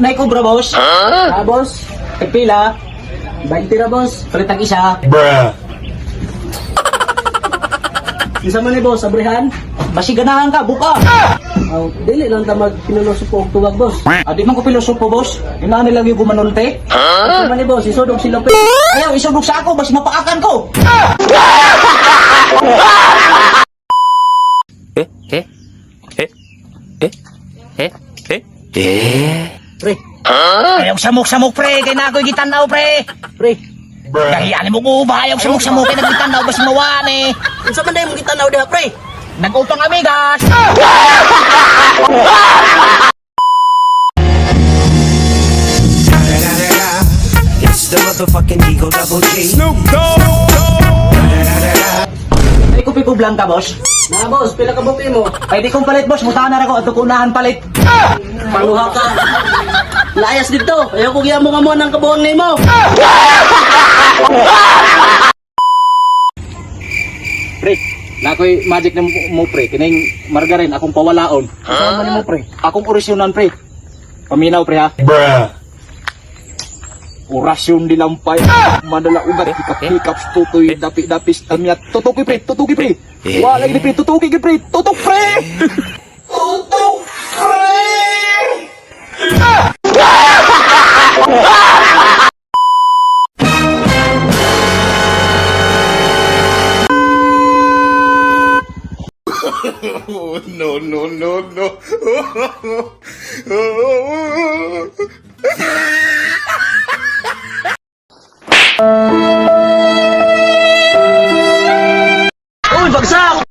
Nay Cobra, boss. Ah, boss. Tagpila. 20 ra, boss. Palit ang isa. Bruh. Isa man ni boss, abrihan. Basi ganahan ka, buka. Aw, dili lang ta magpinuloso og tuwag, boss. Adi man ko pilosopo, boss. Inaan nila yung gumanulte. Isa man ni boss, isod og silope. Ayaw, isudok sa ako, basi mapaakan ko. Eh eh eh eh eh eh eh Pre, Ayaw samok-samok, pre. Kay na ako'y gitanaw, pre. pre. Bruh. Kahiyaan mo ko ba? Ayaw samok-samok kay nagitanaw, basi mawan eh. Unsa man dai mo gitanaw diha, pre? Nag-upang amigas. It's the motherfucking Eagle Double G. Ay, kupi ko blanca, boss. Na, boss, pila ka buki mo? Ay, di kong palit, boss. Mutahan na ako at kunahan palit. Panguha ka. Layas dito. Ayaw ko giyamo nga mo ng kabuang nimo. Pre, nakoy magic na mo, pre. Kining margarin, akong pawalaon. Unsa man nimo, pre? Akong orisyonan, pre. Paminaw, pre, ha? Bruh. Orasyon dilampay. Mandala ugat, hikap-hikap, tutoy, dapi-dapis, tamyat. Tutuki, pre, tutuki, pre. Wala gini, pre, tutuki, gini, pre. Tutok, pre! Tutok, pre! No, no, no, no. Uy, bagsak!